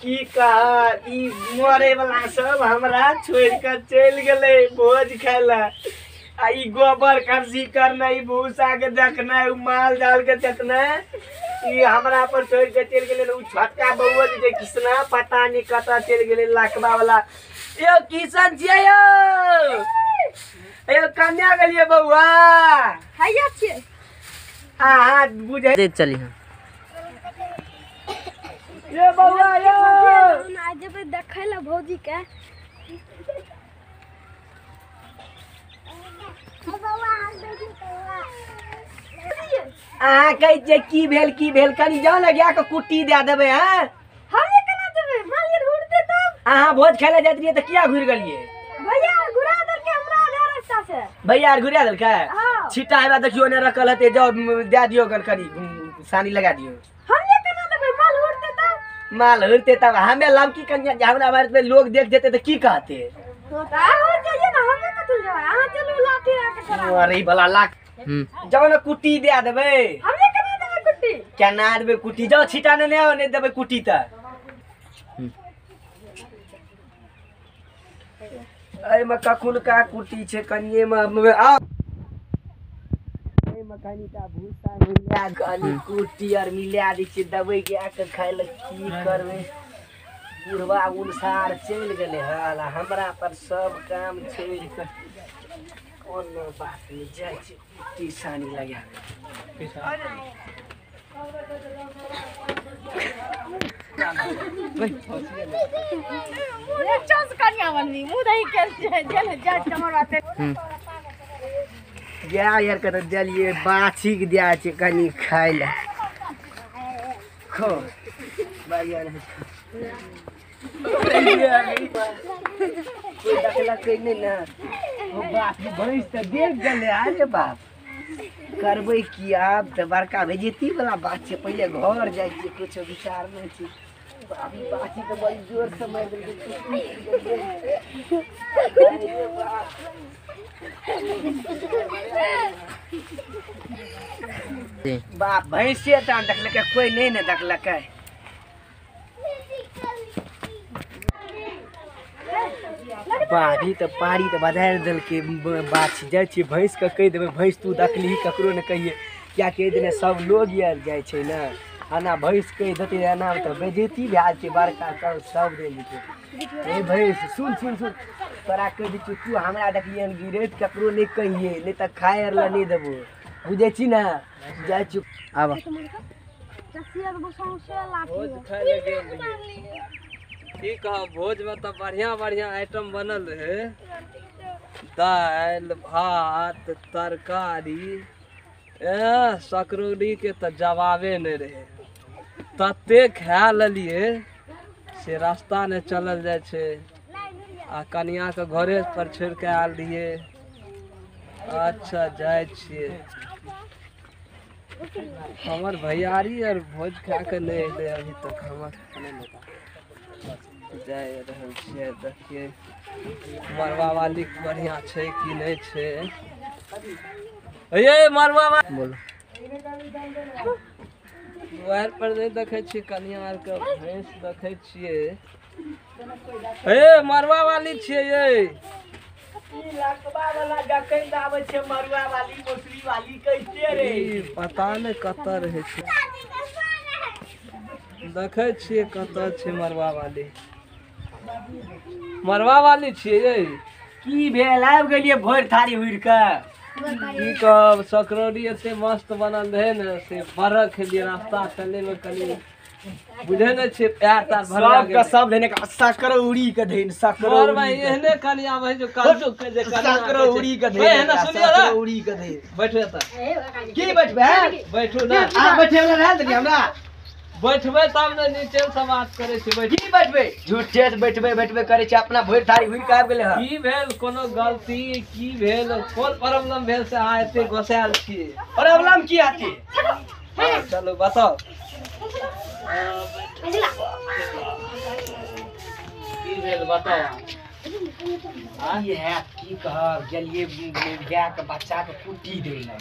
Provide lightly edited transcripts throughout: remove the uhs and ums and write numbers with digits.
की कहा ई मरे वाला सब हमरा छोड़ के चल गेलै भोज खाय ला। आ ई गोबर करसी करना, ई भूसा के देखना, उ माल जाल के देखना, ई हमरा पर छोड़ के चल गेलै। उ छोटका बउआ जे किसना पता नहीं कतऽ चल गेलै लकबा वाला। यो किशन छियै यो, यो कन्या गेलियै बउआ? हैया छियै। अहाँ बुझै देख चली। हाँ ये बउआ यो आज जेबै देखै ला भौजी के। अहाँ कहै छियै की भेल की भेल, कनी जाउ ने गाय के कुट्टी दए देबै। हैं हमे केना देबै, माल आर घुरतै तब। अहाँ भोज खाय लए जाइत रहियै तऽ किया घुरि गेलियै? भैया घुरा देलकै हमरा आधा रास्ता से। भैया आर घुरा देलकै? हाँ। छिट्टा हेबा देखियौ ने रखल हेतै, जाउ दए दियौ गन, कनी सानी लगा दियौ। हमे केना देबै, माल घुरतै तब। माल घुरतै तब हमे लमकी कनिया जे हमरा बारे में लोग देख जेतै तऽ की कहतै? अहाँ जाइए ना, हमे कथी जेबै, अहाँ चलू लाठी राख के चला। अरे ई बला लाख जाउ ने कुट्टी दए देबै। हमे केना देबै कुट्टी? केना देबै कुट्टी? जाउ छिट्टा ने आउ, नहि देबै कुट्टी तऽ। एहिमे कखुनका कुट्टी छै, कनिएमे आउ। एहिमे कनिटा भूसा मिला कनि कुट्टी आर मिला दै छियै, देबै गाय के खाय लए। की करबै, बुढ़वा उनसार चलि गेलै हन आ हमरा पर सब काम छोड़ि कऽ कोनो बात नहि, जाइ छी कुट्टी सानी लगाबै। गाय आर के तऽ देलियै, बाछी के दिया छै कनि खाय लए। खो बढ़िया रहै छै। कोइ देखलकै नहि ने। ओ बाप रे, भैंस तऽ देख गेलै। अरे बाप, करबै की आब तऽ बड़का बेइज्जती वाला बात छै। पहिले घर जाइ छियै, कुछो विचार नहि छै। बाप रे, बाछी तऽ बड़ी जोर से मारि देलकै। बाप, भैंसे टा देखलकै, कोइ नहि ने देखलकै। बाड़ी तऽ पारी तऽ बजारि देलकै बाछी। जाइ छियै भैंस के कहि देबै, भैंस तू देखलिही ककरो ने कहियै, किएकि एहि दिने सब लोग आर जाइ छै ने। एना भैंस कहि देतै एना तऽ बेइज्जती भए जेतै बड़का, सब दे जेतै। ए भैंस सुन सुन सुन, तोरा कहि दै छियौ, तू हमरा देखलियै हन गिरैत, ककरो नहि कहियै, नहि तऽ खाय आर लए नहि देबौ, बुझै छी ने? जाइ छियौ। आब भोज खाय लए गेल रहियै। की कहब, भोज में तऽ बढ़िया बढ़िया आइटम बनल रहे, दालि भात तरकारी, ए सकरौड़ी के तऽ जवाबे नहि रहे। तते खा लेलियै से रास्ता नहि चलल जाइ छै। आ कनिया के घरे पर छोड़ि के आयल रहियै। अच्छा जाइ छियै, हमर भैयारी आर भोज खा के नहि एलै अभी तक। हमर जाय रहल छियै, देखियै मरबा वाली बढ़िया छै कि नहि छै। ये मरबा वाली बोलो। दुआरि पर नहि देखै छियै कनिया आर के भैंस देखै छियै। हे मरबा वाली छियै ये। ई लकबा वाला जखन आबै छै मरुआ वाली मौसरी वाली कहिते रे, पता नहि कतऽ रहै छै। देखै छियै कतऽ छै मरबा वाली। मरबा वाली छियै ये। की भेल, आबि गेलियै भरि थारी हुरि कऽ? की कहब, सकरौड़ी एते मस्त बनल रहे ने से बड़ खेलियै। रास्ता चले में कनि बुझै नहि छियै, पैर तार भरला सबके सब धेने सकरौड़ी के धैन, सकरौड़ी एहने कनि आबै जो काजू के जे सकरौड़ी के धैन, सकरौड़ी के धैन। बैठू एतऽ। की बैठबै? बैठू ने। आ बैठे वाला रहल देली हमरा। बैठबै तब ने नीचे से बात करै छी। बैठ की बैठबै? झूठे से बैठबै बैठबै करै छी, अपना भरि थारी घुरि के आबि गेलै हन। की भेल, कोनो गलती की भेल, कोन प्रॉब्लम भेल से अहाँ एते गोसायल छियै? प्रॉब्लम की आती? चलू बताउ की भेल, बताउ। की हैत, की कहब, गेलियै गाय के बच्चा के कुट्टी दै लए।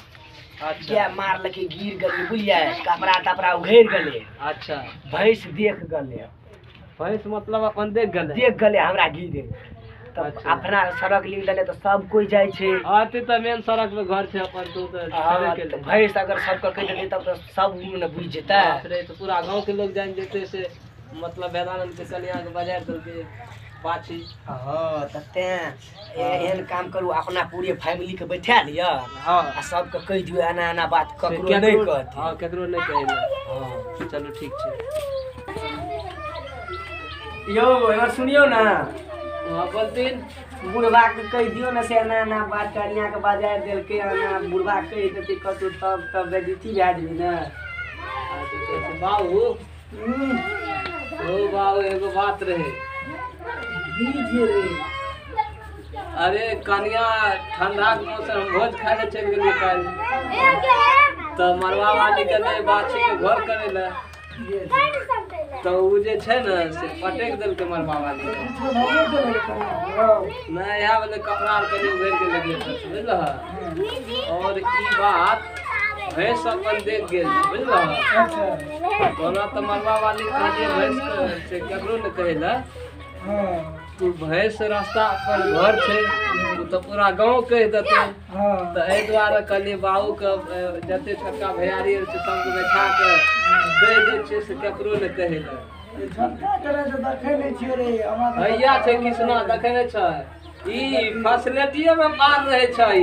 अच्छा। गाय मारलकै, गिर गेलियै, बुझलियै, कपड़ा तपड़ा उघेर गेलै। अच्छा। भैंस देख गेलै। भैंस मतलब अपन देख गेलै, देख गेलै हमरा गिरे। तब अपना सड़क लिंक देले तऽ सब कोइ जाइ छै। हाँ तऽ मेन सड़क में घर छै अपन, तो तऽ भैंस अगर सबके कहि देलियै तब तऽ सब ने बुझि जेतै। रे तऽ पूरा गाँव के लोग जानि जेतै से मतलब वेदानंद के कनिया के बजार देलकै बाछी। हाँ तऽ तें एहन काम करू, अपना पूरे फैमिली के बैठा लिअ। हाँ आ सबके कहि दियौ एना एना बात ककरो नहि कहतै। हाँ ककरो नहि कहै लए। हाँ चलू ठीक छै। यौ एगो सुनियौ ने, हाँ बोलथिन। बुढ़बा के कहि दियौ ने से एना एना बात कनिया के बजार देलकै, एना बुढ़बा कहि देतै कतौ तब तब बेइज्जती भए जेबै ने। बाबू ओ बाबू एगो बात रहे। अरे कनिया ठंडा के मौसम भोज खाय ले चलि गेलियै काल्हि, तऽ मरबा वाली गेलै बाछी के घर करै लए, तऽ ओ जे छै ने से पटकि देलकै मरबा वाली के। नहि इएह वाले कपड़ा आर कनि उघड़ि के लगिए बुझलह। और ई बात भैंस अपन देख गेल बुझलह। ओना तऽ मरबा वाली कहलियै भैंस के से ककरो नहि कहै लए, तू भैंस रास्ता पर घर छै ओ तऽ पूरा गाँव कहि देतै। तऽ एहि दुआरे कहलियै बाबूके जते छोटका भैयारी छै सबके बैठा कऽ कहि दै छियै से ककरो नहि कहै लए। भैया छै कृष्णा देखै नहि छै, ई फैसिलिटीए में पार रहै छै,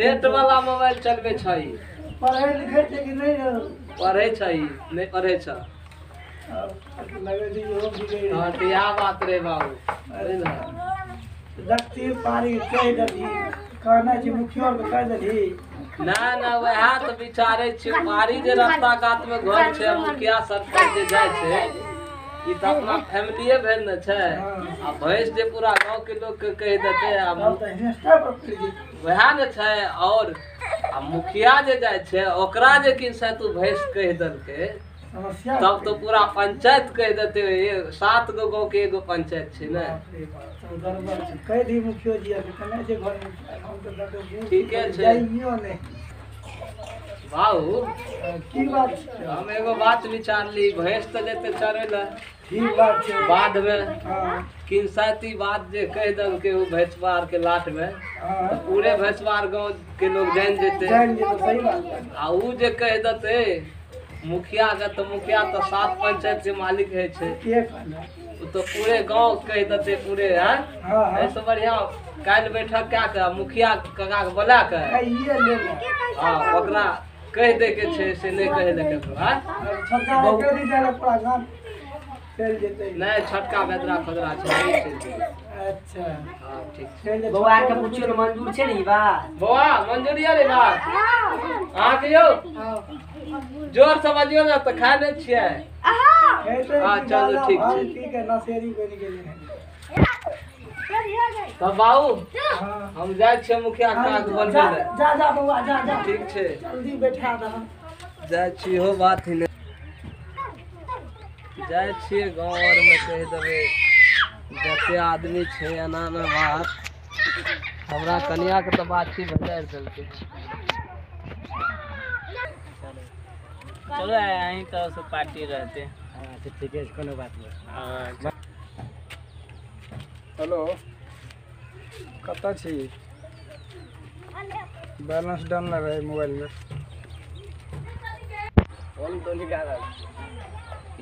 नेट वाला मोबाइल चलबै छै, पढ़ै लिखै छै कि नहि पढ़ै छै, नहि पढ़ै छै। हाँ तऽ इएह बात रहे बाबू। देखती पारी कहि देलही, कहना छै मुखिया के कहि देलही। ना ना वएह तऽ विचारै छियै, बाड़ी जे रास्ता कात में घर छै मुखिया सरपंच जे जाइ छै ई तऽ अपना फैमिलिए भेल ने छै। आ भैंस जे पूरा गाँव के लोग के कहि देतै आ वएह ने छै। और आ मुखिया जे जाइ छै ओकरा जे किनसे तू भैंस कहि देलकै तब तो पूरा पंचायत कहि देतै। 7 गो गाँव के एगो पंचायत छै ने। कहि दी मुखियो जी के केना छै घर में। ठीके छै बाबू। की बात छै? हम एगो बात विचारली, भैंस तऽ जेतै चरै लए, ठीक बात छै, बाद में किनसाती बात जे कहि देलकै ओ भैंसवार के लाट में तऽ पूरे भैंसवार गाँव के लोग जानि जेतै। सही बात। आ उ जे कहि देतै मुखिया के तऽ मुखिया तऽ 7 पंचायत के मालिक होइ छै, ओ तऽ पूरे गाँव कहि देतै पूरे। हैं एहिसँ बढ़िआँ काल्हि बैठक कए कऽ मुखिया काका के बोला कऽ हाँ ओकरा कहि दै के छै से नहि कहै लए ककरो। नहीं छोटका बेदरा खोदरा छै नहीं चलि जेतै। अच्छा हाँ ठीक छै। बौआ के पुछियौ ने मंजूर छै ने ई बात? बौआ मंजूर ये रे बात? अहाँ के यौ जोर से बजियौ ने तऽ खाय नहि छियै। हाँ चलू ठीक छै। नशेरी बनि गेलै। तब बाबू हम जाइ छियै मुखिया काका के बनबै लए। जा जा बौआ जा जा। ठीक छै जल्दी बैठा दह। जाइ छी हो बात ही नहि। जाइ छियै गाँव आरमे कहि देबै जते आदमी छै एना एना बात। हमरा कनियाके तऽ बाछी भजारि देलकै। चलो यहीं तरफ से पार्टी रहते। अच्छा ठीक है कोनो बात नहीं। हेलो कतऽ छी? बैलेंस डन रहे मोबाइल में। फोन तो निकाल।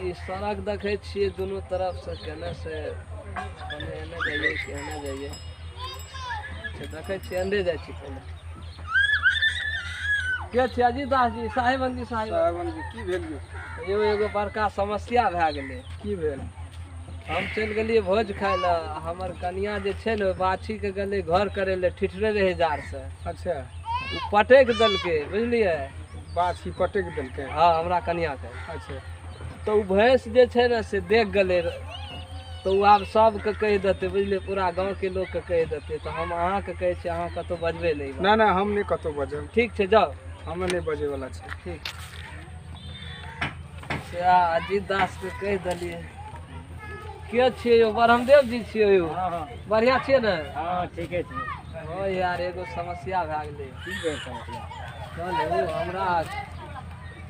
ई सड़क देखै छियै दुनू तरफ से केने से कने एने जाइए कि एने जाइए। अच्छा देखै छियै एने जाइ छी पहिले। के छियै अजीत दास जी? साहेबन जी। साहेबन जी की भेल यौ? एगो बड़का समस्या भए गेलै। की भेल? हम चलि गेलियै भोज खाय लए, हमर कनिया जे छै ने बाछीके गेलै घर करै लए, ठिठरे रहै जारसँ। अच्छा ओ पटकि देलकै बुझलियै। बाछी पटकि देलकै? हाँ हमरा कनियाके। अच्छा तऽ ओ भैंस जे छै ने से देख गेलै तऽ ओ आब सबके कहि देतै बुझलियै, पूरा गाँवके लोकके कहि देतै। तऽ हम अहाँके कहै छी अहाँ कतहु बजबै नहि। नहि नहि हम नहि कतहु बजब। ठीक छै जाउ, हमे नहि बजैवला छी। ठीक से अजीत दासके कहि देलियै। के छियै यौ? ब्रह्मदेव जी छियै यौ? बढ़िआँ छियै ने? हाँ ठीके छै। हँ यार एगो समस्या भए गेलै। की भेल समस्या? कहलहुँ हमरा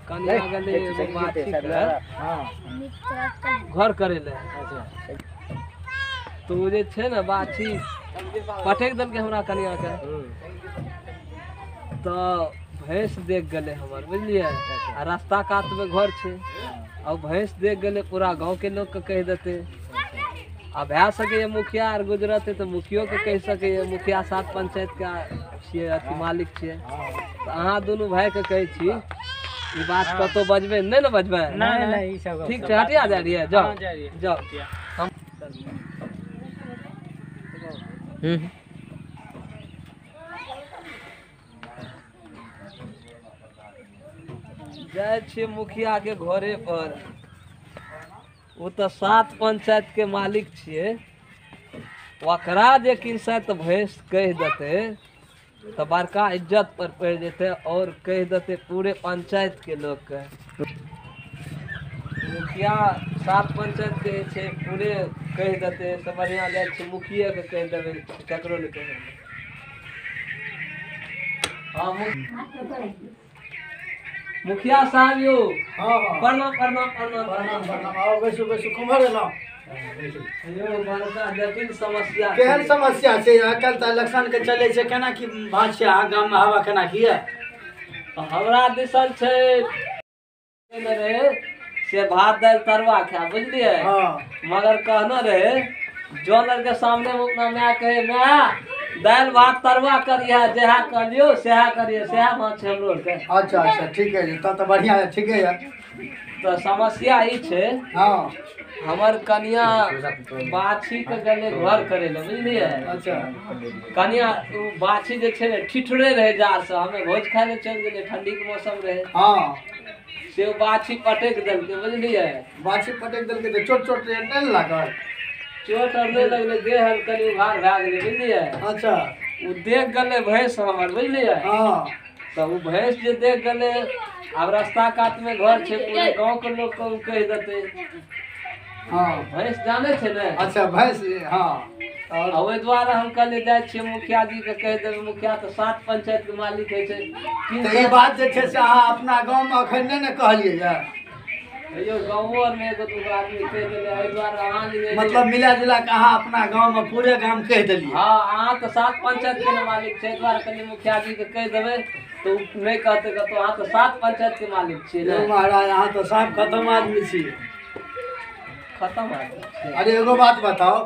कनिया गेलै एगो बाछी के घर करे ले, तो ओ जे छै ने बाछी पटकि देलकै हमरा कनिया के, तऽ भैंस देख गेलै हमर, बुझलियै? आ रास्ता कात में घर छै, आ भैंस देख गेलै पूरा गाँव के लोग के कहि देतै। आ भए सकैए मुखिया आर गुजरतै तऽ मुखियो के कहि सकैए, मुखिया सात पंचायत के छियै, अथी मालिक छियै। तऽ अहाँ दुनू भाई के कहै छी ई बात कतहु बजबै नहि ने? बजबै नहि, ई सब ठीक छै। हटिया जाइ रहियै, जाउ जाउ। हम जाइ छियै मुखिया के घरे पर, ओ तऽ सात पंचायत के मालिक छियै, ओकरा जे किनसे तऽ भैंस कहि देतै तऽ बड़का इज्जत पर पड़ि जेतै, और कहि देतै पूरे पंचायत के लोकके। मुखिया सात पंचायत के छै, पूरे कहि देतै से बढ़िआँ जाइ छै मुखिये के कहि देबै, ककरो नहि कहि देबै। हाँ मुखिया साहब यौ, प्रणाम प्रणाम प्रणाम प्रणाम प्रणाम। आओ बैसू बैसू, कुम्हर एलहुँ? यौ बड़का जटिल समस्या। केहन समस्या छै? आइ काल्हि तऽ इलेक्शन के चलै छै, केना की बात छै अहाँ गाममे, हवा केना की यऽ? हमरा दिसन छै रहे से भात दालि तरुआ खाय, बुझलियै? मगर कहना रहे जौन के सामने अपना माय कहे, माय दालि भात तरुआ करिहे, जएह कहलियौ सएह करिहे, सएह बात छै हमरो आरके। अच्छा अच्छा ठीक है, तब तऽ बढ़िआँ है, ठीके है। तऽ समस्या ई छै, हाँ हमर कनिया बाछी के गेलै घर करे ले, बुझलियै? अच्छा। कनिया ओ बाछी जे छै ने ठिठुरे रहे जार से, हमे भोज खाय ले चलि गेलियै, ठंडी के मौसम रहे, हाँ से ओ बाछी पटकि देलकै, बुझलियै? बाछी पटकि देलकै तऽ चोट चोट नहि लागल? चोट आर नहि लगलै, देह आर कनि उघार भए गेलै, बुझलियै? अच्छा। ओ देख गेलै भैंस हमर, बुझलियै? हाँ। तऽ ओ भैंस जे देख गेलै, आब रास्ता कात में घर छै, पूरे गाँव के लोग के कहि देतै। हाँ भैंस जानै छै ने? अच्छा भैंस, हाँ। और ओहि दुआरे हम कहलियै जाइ छियै मुखिया जी के कहि देबै, मुखिया तऽ सात पंचायत के मालिक होइ छै। तऽ ई बात जे छै से अहाँ अपना गाँवमे अखन नहि ने कहलियै यऽ? यौ गाँवो आरमे एगो दूगो आदमी कहि देलै, एहि दुआरे अहाँ लिए मतलब मिला जुला के अहाँ अपना गाँवमे पूरे गाम कहि देलियै? हाँ, अहाँ तऽ सात पंचायत के मालिक छै, एहि दुआरे कहलियै मुखिया जी के कहि देबै तऽ ओ नहि कहतै कतहु, अहाँ तऽ सात पंचायत के मालिक छियै ने। महाराज अहाँ तऽ साफ खतम आदमी छियै। खतम आदमी छियै। अरे एगो बात बताओ,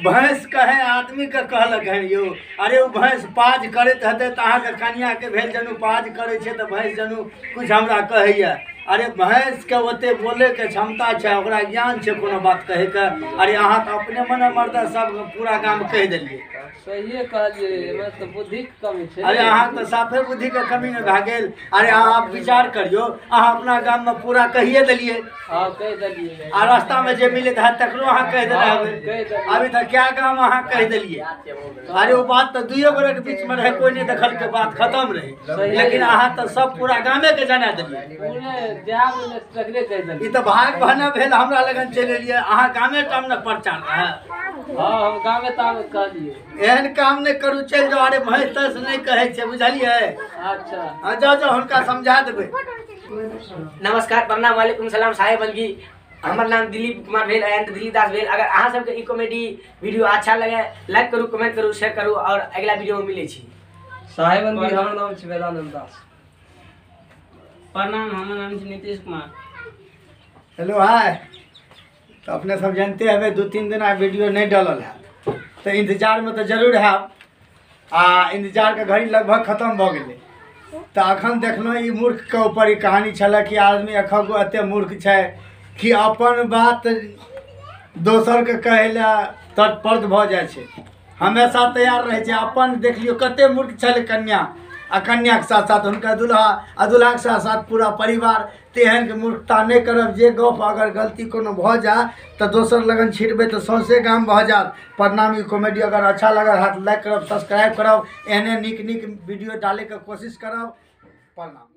भैंस कहे आदमी के कहलक हन यौ? अरे ओ भैंस पाज करैत हेतै तऽ अहाँके कनिया के भेल जनू पाज करै छै तऽ भैंस जनू कुछ हमरा कहैया। अरे भैंस के ओते बोले के क्षमता छै, ओकरा ज्ञान छै कोनो बात कहे के। अरे अहाँ तऽ अपने मने मर्दा सब पूरा गाम कहि देलियै। सहिए कहलियै, एहिमे तऽ बुद्धिके कमी छै। अरे अहाँ तऽ साफे बुद्धिके कमी नहि भए गेल। अरे अहाँ विचार करियौ, अहाँ अपना गाममे पूरा कहिए देलियै। हाँ कहि देलियै। आ रास्तामे जे मिलैत हैत तकरो अहाँ कहि देने हेबै। अभी तक क्या गाम अहाँ कहि देलियै। अरे ओ बात तऽ दुइयो गोरेके बीचमे रहै, कोइ नहि देखलकै, बात खतम रहै, लेकिन अहाँ तऽ सब पूरा गामेके जना देलियै। ई तऽ भाग बहना भेल, हमरा लगन चलि एलियै, अहाँ गामे टाम ने प्रचार रहै। हाँ हम गामे तामे कहलियै। एहन काम नहि करू, चलि जाउ। अरे भैंस तैंस नहि कहै छै, बुझलियै? अच्छा हाँ जाउ जाउ, हुनका समझा देबै। नमस्कार, प्रणाम, वालेकुम सलाम साहेब बलगी। हमर नाम दिलीप कुमार भेल एंड दिलीप दास भेल। अगर अहाँ सबके ई कॉमेडी वीडियो अच्छा लगे, लाइक करू, कमेंट करू, शेयर करू और अगला वीडियो में मिलै छी। साहेब बलगी, हमर नाम छै वेदानंद दास। प्रणाम, हमर नाम छै नीतीश कुमार। Hello hi. तऽ अपने सब जानते हेबै 2-3 दिन वीडियो नहि डलल है, तऽ इंतजारमे तऽ जरूर हैब। आ इंतजारके घड़ी लगभग खतम भऽ गेलै। तऽ अखन देखलहुँ ई मूर्खके ऊपर ई कहानी छलै कि आदमी एखन एते मूर्ख छै कि अपन बात दोसरके कहै लए तत्पर भऽ जाइ छै, हमेशा तैयार रहै छै। अपन देख लियौ कते मूर्ख छलै कन्या, आ कन्याके साथ साथ हुनका दुल्हा, आ दुल्हाके साथ साथ पूरा परिवार। तेहन मूर्खता नहि करब, जे गप अगर गलती कोनो भऽ जाय तऽ दोसर लगन छिटबै तऽ सौंसे गाम भऽ जायत। प्रणाम। ई कॉमेडी अगर अच्छा लगल हाथ लाइक करब, सब्सक्राइब करब, एहने नीक नीक वीडियो डालैके कोशिश करब। प्रणाम।